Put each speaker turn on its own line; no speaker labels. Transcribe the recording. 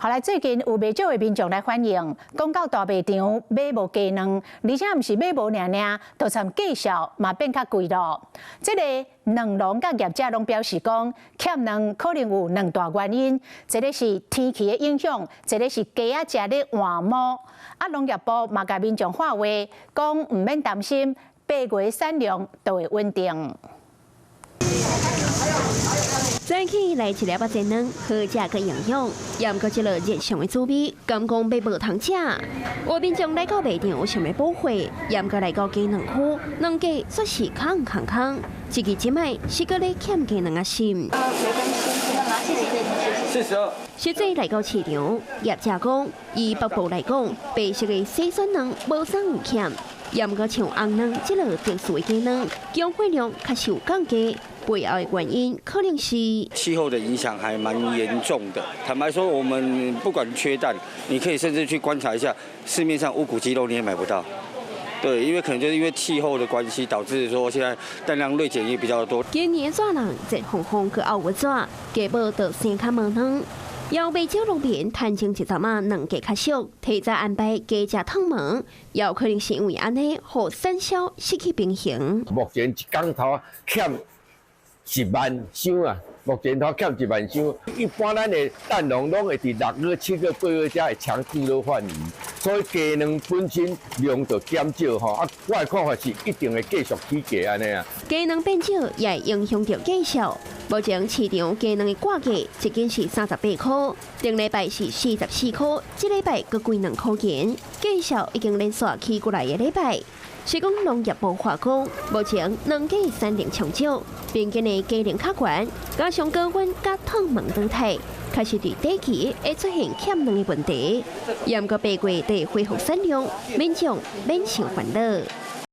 後來最近有袂少的民眾來反映，講到大賣場買無雞卵，而且毋是買無爾爾，就參價數嘛變較貴囉。這个卵農佮業者攏表示講，欠卵可能有兩大原因，一个是天氣的影響，一个是雞仔食咧換毛。啊，農業部嘛共民眾喊話，講毋免擔心，8月產量都會穩定。
早起來一粒仔煎卵，好食閣營養，也毋過這个日常的滋味，敢講欲無通食？有民眾來到賣場想欲補貨，也毋過來到雞卵區，卵價煞是空空空，這個這擺是閣咧欠雞卵仔心。
42。
實際來到市場，業者講，以北部來講，白色的洗選卵無啥有欠，也毋過像紅卵這類特殊的雞卵，供貨量較受降低。背後的原因可能是
氣候的影響還蠻嚴重的。坦白說，我們不管缺蛋，你可以甚至去觀察一下市面上無骨雞肉，你也買不到。對，因為可能就是因為氣候的關係，導致說現在蛋量銳減也比較多。
今年熱人熱烘烘閣漚熱紙，雞母就生較無卵。有袂少農民趁前一陣仔卵價較俗，提早安排雞隻褪毛，也有可能是因為按呢，予產銷失去平衡。
目前一工頭欠1萬箱啊，目前頭欠1萬箱。一般咱的蛋農攏會佇6月、7月、8月才會搶注落販魚，所以雞卵本身量就減少吼。啊，我的看法是一定會繼續起價按呢啊。
雞卵變少也會影響著價數。目前市場雞卵的掛價一斤是38塊，頂禮拜是44塊，這禮拜閣貴2塊錢，價數已經連續起幾來个禮拜。是講農業部話講，目前卵價產量充足，平均的雞齡較懸，加上高溫佮褪毛淘汰，開始佇短期會出現欠卵的問題。毋過8月底恢復產量，民眾免受煩惱。